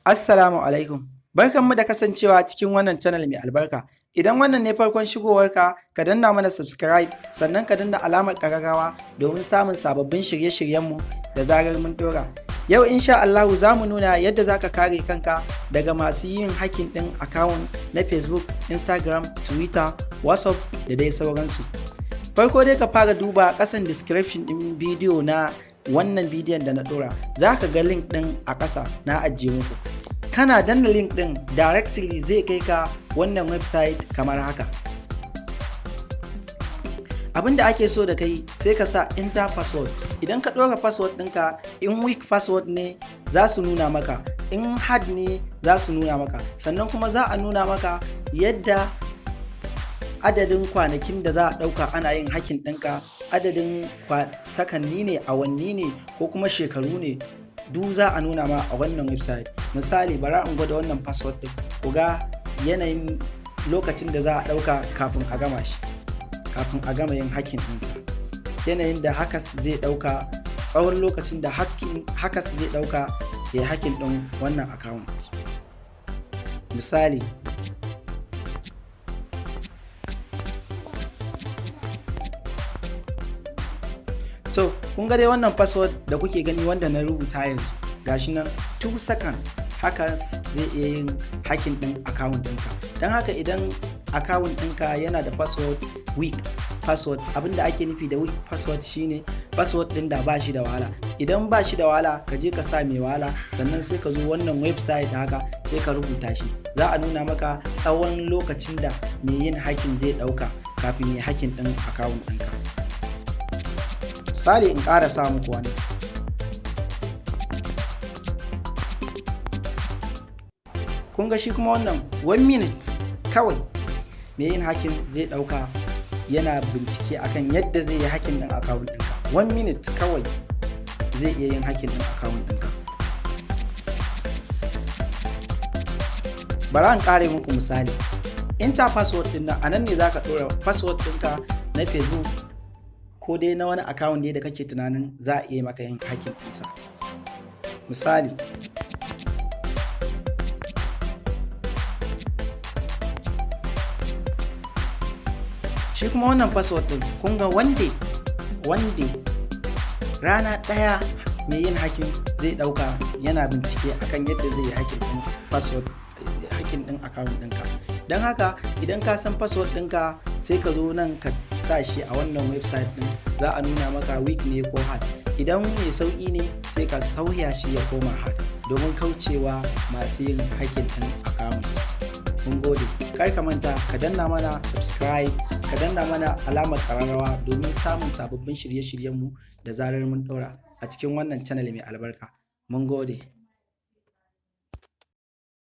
Assalamu alaikum. Barkanmu da kasancewa cikin wannan channel mai albarka. Idan wannan ne farkon shigowarka, ka danna mana subscribe, sannan ka danna alamar ƙararrawa domin samun sababbin shirye-shiryenmu da zarar mun ɗora. Yau insha Allahu za mu nuna yadda za ka kare kanka daga masu yin hacking ɗin account na Facebook, Instagram, Twitter, WhatsApp da dai sauransu. Farko dai ka fara duba ƙasan description ɗin bidiyo na wannan bidiyon da na ɗora, za ka ga link ɗin a ƙasa na ajiye muku. Kana danna link ɗin, directly zai kai ka wannan website kamar haka. Abin da ake so da kai, sai ka sa enter password. Idan ka ɗora password ɗinka, in weak password ne za su nuna maka, in hard ne za su nuna maka. Sannan kuma za a nuna maka yadda adadin kwanakin da za a ɗauka ana yin hacking ɗinka, adadin sakanni ne, awanni ne, ko kuma shekaru ne, duk za a nuna ma a wannan website. Misali, bara in gwada wannan password ɗin ku ga yanayin lokacin da za a ɗauka kafin a gama shi, kafin a gama yin hacking ɗinsa, yanayin da hackers zai ɗauka, tsawon lokacin da hackers zai ɗauka ya yi hacking ɗin wannan account, misali. To, kun ga dai wannan password da kuke gani wanda na rubuta yanzu, gashi nan, 2 second hackers zai iya yin hacking ɗin account ɗinka. Don haka idan account ɗinka yana da password, weak password, abinda ake nufi da weak password shine password ɗin da ba shi da wahala. Idan ba shi da wahala, ka je ka sa mai wahala, sannan sai ka zo wannan website haka, sai ka rubuta shi. Za a nuna maka tsawon lokacin da mai yin hacking zai ɗauka kafin ya hacking ɗin account ɗinka. Misali, in ƙara sa muku wani. Kun ga shi kuma wannan, 1 minute kawai mai yin hacking zai ɗauka yana bincike akan yadda zai yi hacking ɗin account ɗinka. 1 minute kawai zai iya yin hacking ɗin account ɗinka. Bari an ƙare muku misali. Enter password ɗin nan, a nan ne za ka ɗora password ɗinka na Facebook ko dai na wani account ne da kake tunanin za a iya maka yin hacking ɗinsa, misali. Shi kuma wannan password ɗin, kun ga one day, one day, rana ɗaya mai yin hacking zai ɗauka yana bincike akan yadda zai yi hacking ɗin password, hacking ɗin account ɗinka. Don haka idan ka san password ɗinka, sai ka zo nan ka sa shi a wannan website ɗin. Za a nuna maka weak ne ko hard. Idan mai sauƙi ne, sai ka sauya shi ya koma hard domin kaucewa masu yin hacking ɗin account. Mun gode. Kar ka manta ka danna mana subscribe, ka danna mana alamar ƙararrawa domin samun sababbin shirye-shiryenmu da zarar mun ɗora a cikin wannan channel mai albarka. Mun gode.